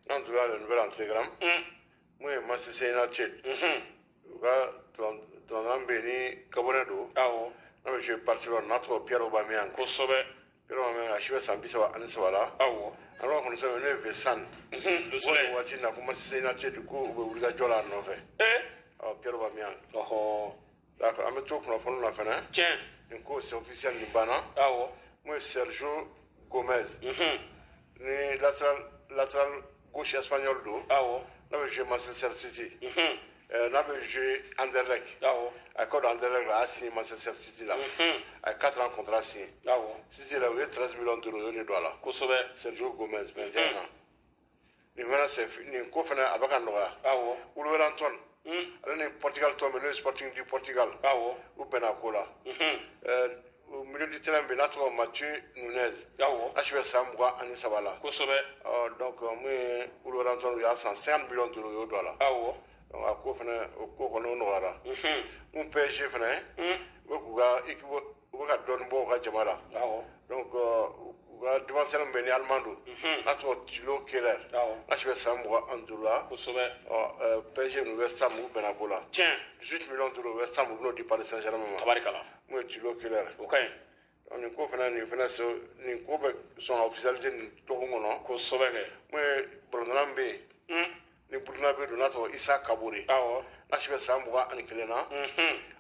N'an tun le nouvel Instagram, mun ye Manchester United, u ka tɔntan bɛ yen ni Gabonais don, n'a bɛ jouer Barcelone, n'a tɔgɔ Pierre Aubameyang. Pierre Aubameyang, a si bɛ san 33 la. An b'a kɔni sɔrɔ n'o ye Vesan. Le O Soleil. waati in na ko Manchester United ko u bɛ wulikajɔ la a nɔfɛ. Ɔ, Pierre Aubameyang. D'accord, an bɛ to kunnafoni na fɛnɛ. Nin ko c'est officiel, nin banna. Mun ye Sergio Gomez, ni latéral gauche espagnol don, n'a bɛ jouer Manchester City. N'a bɛ jouer Anderlecht. A ko don Anderlecht la, a y'a signé Manchester City la. A ye 4 ans contrat signé. City la, u ye 13 millions d'euros, o de don a la. Sergio Gomez, 21 ans. Nin fana c'est nin ko fana a bɛ ka nɔgɔya. Wolverhampton ale ni Portugal tɔn bɛ, n'o ye Sporting du Portugal. U bɛnna ko la. Au milieu du terrain bɛ yen, n'a tɔgɔ Mathieu Nunez. A si bɛ san 23 la. Ɔ, donc mun ye Wolverhampton, u y'a san 50 millions d'euros, u y'o don a la. Donc a ko fana, o ko kɔni o nɔgɔyara. Mun PSG fana, u bɛ k'u ka équipe, u bɛ ka dɔɔnin bɔ u ka jama la. Donc u ka défenseur min bɛ yen ni allemand don, n'a tɔgɔ Thilo Kehrer. N'a si bɛ san 25 la. Ɔ, PSG ninnu, West Ham, u bɛnna ko la. 18 millions d'euros, West Ham u bɛn'o di Paris Saint-Germain ma. Mun ye Thilo Kehrer. O ka ɲi. Donc nin ko fana, nin fana nin ko bɛ sɔn ka officialiser nin dɔgɔkun kɔnɔ. Kosɛbɛ kɛ. Mun ye balontanna min bɛ yen ni Burukina bɛ don, n'a tɔgɔ Issa Kabore. N'a si bɛ san 21 na.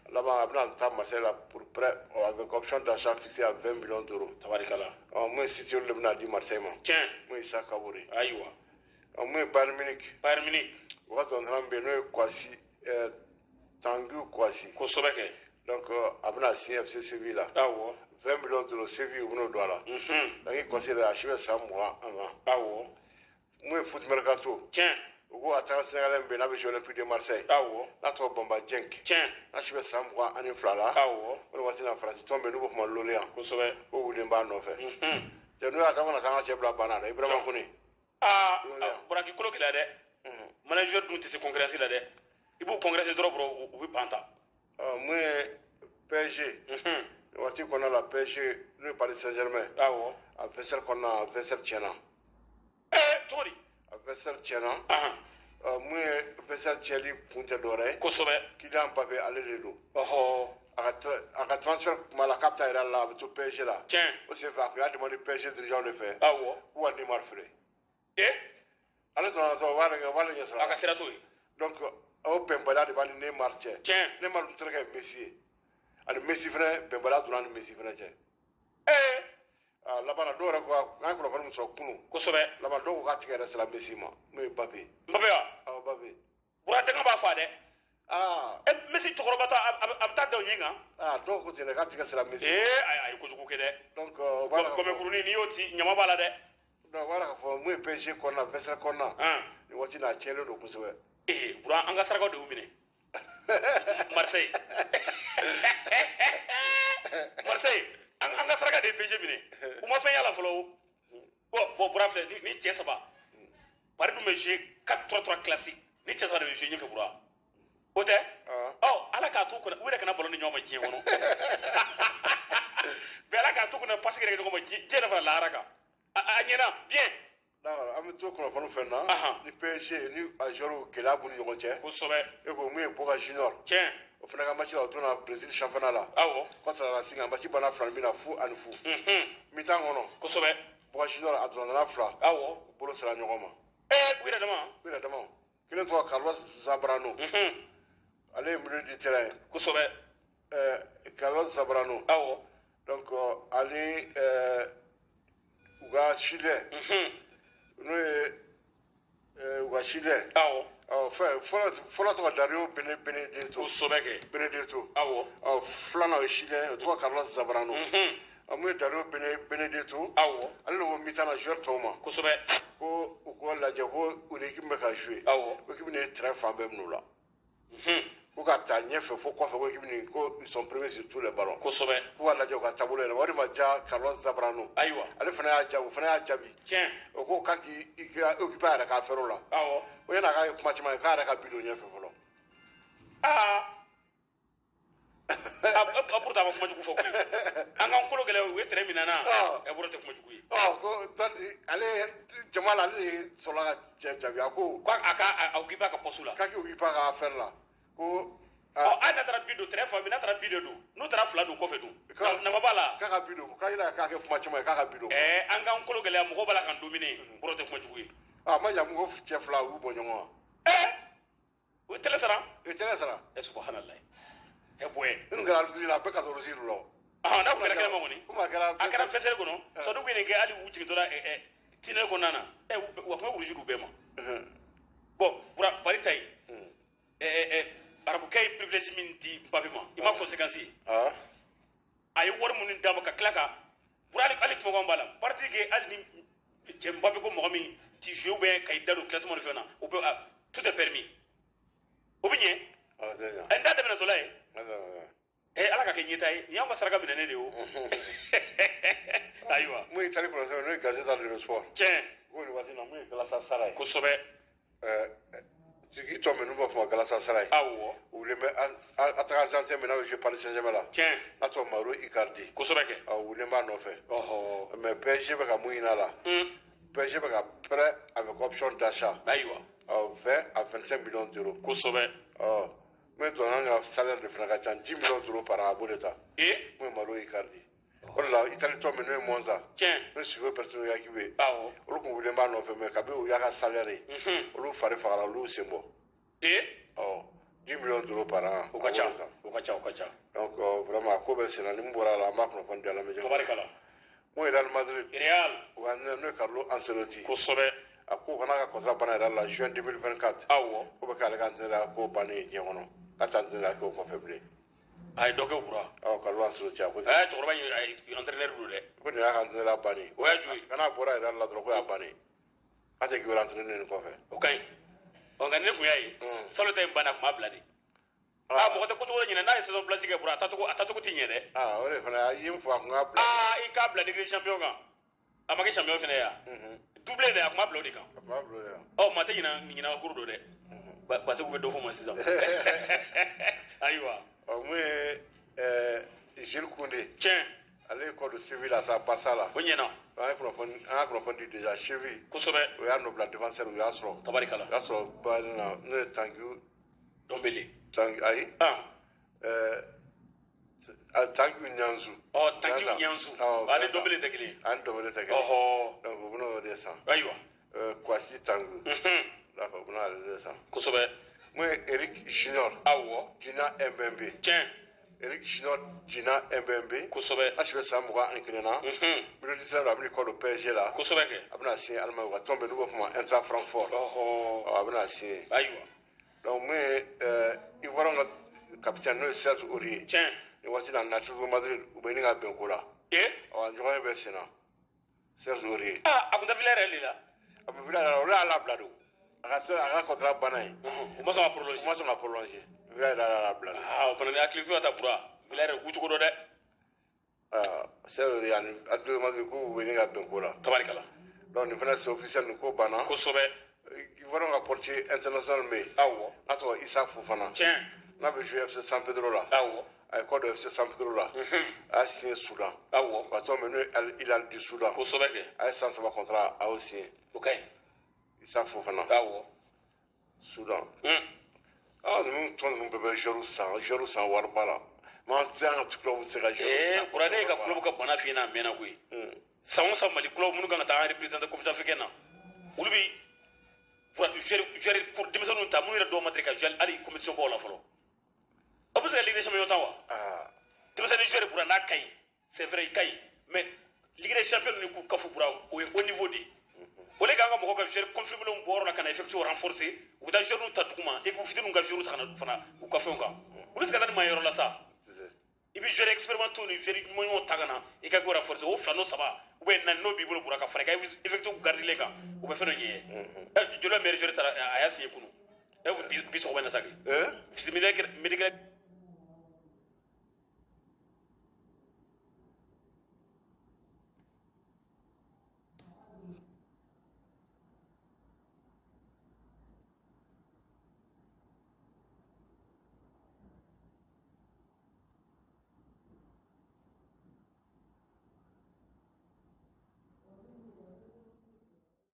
Laban a bɛna taa Marseille la pour prêt avec option d'achat fixée à 20 millions d'euros. Ɔ, mun ye City, olu de bɛna di Marseille ma. Mun ye Issa Kabore. Ɔ, mun ye Bayern Munich. Bayern Munich. U ka balontanna min bɛ yen n'o ye Kouassi, Tanguy Kouassi. Kosɛbɛ kɛ. Donc a bɛna signer FC Séville la. 20 millions d'euros, Séville u bɛn'o don a la. Tanguy Kouassi yɛrɛ, a si bɛ san 20 an. Mun ye Foot Mercato. U ko attaquant sénégalais min bɛ yen n'a bɛ jouer Olympique de Marseille, n'a tɔgɔ Bamba Dieng. N'a si bɛ san 22 la. O waati na, Faransi tɔn bɛ yen n'u b'o fɔ ma Lorient, ko wulilen b'a nɔfɛ. Cɛ, n'u y'a ta, kana taa an ka cɛ bila banna dɛ, Ibrahima Kone. Aa. Lorient. Buraki kolo gɛlɛya dɛ. Manager dun tɛ se concurrence la dɛ. I b'u concurrence dɔrɔn, bɔrɔ u bɛ pan ta. Ɔ, mun ye PSG, nin waati kɔnɔna la, PSG n'o ye Paris Saint-Germain, a vestiaire kɔnɔna, a vestiaire tiɲɛna. Ɛɛ, cogo di? A vestiaire tiɲɛna. Ɔ, mun ye vestiaire tiɲɛli kun tɛ dɔwɛrɛ ye, Kylian Mbappé ale de don. A ka transfert kuma la k'a bɛ taa Real la, a bɛ to PSG la. O senfɛ, a tun y'a demandé PSG dirigeant de fɛ k'u ka Neymar feere. Ale tun sɔrɔ o b'ale ɲɛ sɔrɔ. A ka sira t'o ye. Donc o bɛnbaliya de b'a ni Neymar cɛ. Neymar dun terikɛ ye Messi ye, ani Messi fɛnɛ, bɛnbaliya donna ni Messi fɛnɛ cɛ. A laban na, dɔw yɛrɛ ko, an ye kunnafoni min sɔrɔ kunun, laban dɔw ko k'a tigɛ yɛrɛ sera Messi ma, n'o ye Mbappé. Mbappé wa? Awɔ, Mbappé. Bura danga b'a fa dɛ. Aa. Ɛ, Messi cɛkɔrɔba ta, a bɛ taa da o ɲɛ kan. Aa, dɔw ko ten dɛ, k'a tigɛ sera Messi. Ee, a ye kojugu kɛ dɛ. Donc o b'a la k'a fɔ Gɔmɛkurunin, n'i y'o ci, ɲama b'a la dɛ. Donc o b'a la k'a fɔ mun ye PSG kɔnɔna, vestiaire kɔnɔna, nin waati in na, a tiɲɛlen don kosɛbɛ. Ee, Bura, an ka sarakaw de y'u minɛ. Marseille. Marseille, an ka saraka de ye PSG minɛ. U ma fɛn y'a la fɔlɔ o. Bon, Bura filɛ, ni cɛ saba. Paris dun bɛ jouer 4-3-3 classique. Ni cɛ saba de bɛ jouer ɲɛfɛ, Bura. O tɛ? Ɔ, Ala k'a t'u kunna, u yɛrɛ kana ballon di ɲɔgɔn ma diɲɛ kɔnɔ. Bɛɛ Ala k'a t'u kunna, passe yɛrɛ kɛ ɲɔgɔn ma diɲɛ yɛrɛ fara lahara kan. A ɲɛna bien. D'accord, an bɛ to kunnafoni fɛn na ni PSG ni a joueur gɛlɛya b'u ni ɲɔgɔn cɛ. E ko mun ye Boca Junior, o fana ka match la, o donna Brésil championnat la contre Racing, a match banna fila min na, 0-0. Mi-temps kɔnɔ, Boca Junior a donna nana fila, u bolo sera ɲɔgɔn ma. Ee, u yɛrɛ dama. U yɛrɛ dama, kelen tɔgɔ Carlos Zambrano, ale ye milieu du terrain ye. Carlos Zambrano. Donc ani u ka Chilien, n'o ye u ka Chilien, ɔ, fɛn fɔlɔ fɔlɔ tɔgɔ Dario Benedetto. Kosɛbɛ kɛ. Benedetto. Ɔ, filanan, o ye Chilien, o tɔgɔ Carlos Zambrano. Ɔ, mun ye Dario Benedetto, ale de ko mi-temps na joueur tɔw ma ko u k'o lajɛ ko u ni équipe bɛ ka jouer, ko équipe nin ye terrain fan bɛɛ minɛ u la, ko ka taa ɲɛfɛ fo kɔfɛ, ko équipe nin ko ils sont premiers sur tous les ballons, ko ka lajɛ u ka taabolo yɛlɛma. O de ma diya Carlos Zambrano. Ale fana y'a jaabi, o fana y'a jaabi. O ko k'a k'i i ka occuper a yɛrɛ ka affaire la. O yan'a k'a ye kuma caman ye, k'a yɛrɛ ka bi don ɲɛfɛ fɔlɔ. Aa. A pourtant a ma kuma jugu fɔ koyi. An k'an kolo gɛlɛya, u ye terrain minɛ na. Ɛ, bɔrɔ tɛ kuma jugu ye. Ɔ, ko tɔn ale jama la, ale de sɔrɔla ka cɛ jaabi, a ko ko a ka a occupé a ka poste la. K'a k'i occupé a ka affaire la, ko Ɔ, hali n'a taara but don terrain fan min, n'a taara but de don, n'u taara fila don kɔfɛ dun, nafa b'a la. K'a ka but don, k'a yira k'a kɛ kuma caman ye, k'a ka but don. Ɛɛ, an k'an kolo gɛlɛya, mɔgɔw b'a la k'an dominer, bɔrɔ tɛ kuma jugu ye. A ma ɲa mun ko cɛ fila u bɔ ɲɔgɔn kan. Ɛɛ, u ye télé sara. U ye télé sara. Ɛ, subahanallahi, ɛ boye. Minnu kɛra arbitre la, a bɛɛ 14 la o. Ɔhɔn, n'a kun kɛra kɛnɛma kɔni. Komi a kɛra A kɛra vestiaire kɔnɔ, sɔdu kun ye nin kɛ, hali u jigintɔla ɛ tunnel kɔnɔna na, ɛ, wa kuma rouge d'u bɛɛ ma. Bon, bura Paris ta ye, ɛ ɛ arabukɛ ye privilège min di Mbappé ma, i ma conséquence ye. A ye wari minnu d'a ma ka tila ka bura, hali kumakan b'a la parti kɛ, hali ni cɛ Mbappé ko mɔgɔ min ti jouer ou bien ka i da don classement ni fɛn na, o bɛ tout est permis, o bɛ ɲɛ. Ɛ, n t'a daminɛtɔla ye. Ɛ, Ala ka kɛ ɲɛta ye, nin y'anw ka saraka minɛnen de ye o. Ayiwa. Mun ye Itali kunnafoni, n'o ye Gazzetta dello Sport. Tiɲɛ. Ko nin waati in na, mun ye Galatasaray ye. Kosɛbɛ. Tigi tɔ minnu b'a fɔ ma Galatasaray. Awɔ. U wulilen bɛ attaquant argentin min n'a bɛ jouer Paris Saint-Germain la. Tiɲɛ. N'a tɔgɔ Mauro Icardi. Kosɛbɛ kɛ. Awɔ, u wulilen b'a nɔfɛ. Ɔhɔ. Mais PSG bɛ ka mun ɲini a la? PSG bɛ ka prêt avec option d'achat. Ayiwa. Awɔ, 20 à 25 millions d'euros. Kosɛbɛ. Ɔ, min tɔ an ka salaire de fana ka ca, 10 millions d'euros par an, a b'o de ta. Ee. Mun ye Mauro Icardi. O de la Itali tɔ min n'o ye Monza. Tiɲɛ. N'o ye Silvio Berlusconi ka équipe ye. Awɔ. Olu kun wulilen b'a nɔfɛ, mais kabi u y'a ka salaire ye, olu fari fagara, olu y'u sen bɔ. Ee. Ɔ, 10 millions d'euros par an. O ka ca, o ka ca, o ka ca. Donc vraiment a ko bɛ sen na, ni min bɔra a la, an b'a kunnafoni di a lamɛnjɛkulu. Tabarikala. Mun ye Real Madrid. Real. U ka n'o ye Carlo Ancelotti. Kosɛbɛ. A ko kana ka contrat banna Real la juin 2024. Awɔ. Ko bɛ k'ale ka entraîneur ko bannen ye diɲɛ kɔnɔ. K'a tɛ entraîneur kɛ o kɔfɛ bilen. A ye dɔ kɛ o kura. Awɔ, Carlo Ancelotti a ko ten. Ɛɛ, cɛkɔrɔba in, a ye entraîneur don dɛ. Ko nin y'a ka entraîneur bannen. O y'a jo ye. Kana bɔra Real la dɔrɔn, ko y'a bannen. K'a tɛ k'i wɛrɛ entraîneur nin kɔfɛ. O ka ɲi. Ɔ, nka ni ne kun y'a ye, salon ta in banna, a kun b'a bila de. Aa, mɔgɔ tɛ ko cogo ɲinɛ n'a ye saison blanche kɛ bura, a taacogo tɛ ɲɛ dɛ. Aa, o de fana a ye n fɔ, a kun k'a bila. Aa, i k'a bila Ligue des champions kan. A ma kɛ champion fana ye yan. Doublé dɛ, a kun b'a bila o de kan. A kun b'a bila o de kan. Ɔ, maa tɛ ɲinɛ ɲinɛ kuru don dɛ. Parce que u bɛ dɔ fɔ ma sisan. Ayiwa. Ɔ, mun ye Jules Koundé. Tiɲɛ. Ale ye kɔ don Séville la sa, Barça la. O ɲɛna. An ka kunnafoni di déjà Séville. Kosɛbɛ. O y'a nɔ bila défenseur, u y'a sɔrɔ. Tabarikala. U y'a sɔrɔ Bayern na, n'o ye Tanguy. Dɔnbele. Tanguy, ayi. Tanguy Nianzou. Ɔ, Tanguy Nianzou. Ani Dɔnbele tɛ kelen ye. Ani Dɔnbele tɛ kelen ye. Ɔhɔ. Donc u bɛna o de san. Ayiwa. Kwasi Tanguy. D'accord, u bɛna ale de san. Kosɛbɛ. Mun ye Eric Junior. Awɔ. Dina Mbembe. Tiɲɛ. Eric Junior Dina Mbembe. Kosɛbɛ. A si bɛ san 21 na. Milieu de terrain, a bɛna kɔ don PSG la. Kosɛbɛ kɛ. A bɛna signer Allemagne, u ka tɔn bɛ n'u b'a fɔ ma Eintracht Francfort. Ɔhɔ. Ɔ, a bɛna signer. Ayiwa. Donc mun ye Ivoirien ka capitaine, n'o ye Serge Aurier. Tiɲɛ. Nin waati la, Atlético Madrid, u bɛ ɲini ka bɛn ko la. Ee. Ɔ, ɲɔgɔn ye bɛ sen na. Serge Aurier. Aa, a kun tɛ Villarreal de la. A bɛ Villarreal, olu y'a labila don. A ka contrat banna yen. U ma sɔn ka prolonger. U ma sɔn ka prolonger. Villarreal y'a labila don. Aa, o fana ni hakili to ka taa bura. Villarreal k'u cogo dɔn dɛ. Aa, Serge Aurier ani Atlético Madrid k'u bɛ ɲini ka bɛn ko la. Tabarikala. Donc nin fana c'est officiel, nin ko banna. Kosɛbɛ. Ivoirien ka portier international bɛ yen. Awɔ. N'a tɔgɔ Issa Fofana. Tiɲɛ. N'a bɛ jouer FC San Pedro la. Awɔ. A ye kɔ don FC San Pedro la. A y'a signé Soudan. Awɔ. Ka tɔn min n'o ye Al Hilal du Soudan. Kosɛbɛ kɛ. A ye san 3 contrat, a y'o signé. O ka ɲi. Issa Fofana. Awɔ. Soudan. Ah, ninnu tɔn ninnu bɛɛ bɛ joueur san wariba la. Mais an tɛ se, an ka club tɛ se ka joueur Ee, Bura, ne ye ka club ka bana f'i ɲɛna a mɛnna koyi. San o san, Mali club minnu kan ka taa an représenter compétition africaine na, olu bi joueur pour denmisɛnninw ta minnu yɛrɛ dɔw ma deli ka jouer hali compétition baw la fɔlɔ. Aw bɛ se ka Ligue des champions tan wa? Denmisɛnnin joueur, Bura, n'a ka ɲi, c'est vrai, i ka ɲi, mais Ligue des champions ni k'u kafu, Bura, o ye haut niveau de ye. O de k'an ka mɔgɔw ka joueur confirmé bɔ yɔrɔ la ka na effectif renforcer, u bɛ taa joueur ta duguma et k'u fitininw ka joueur ta ka na fana u ka fɛnw kan. Olu bɛ se ka taa ni maa yɔrɔ la sa. I bɛ joueur expérimenté ni joueur ɲumanw ta ka na i ka ko renforcer, o fila n'o saba ou bien naani n'o b'i bolo, Bura, ka fara i ka effectif gardilen kan, o bɛ fɛn dɔ ɲɛ. Ɛ, joli meilleur joueur taara, a y'a signé kunun. Ɛ, bi sɔgɔma in na sa kɛ. Eh? Médical.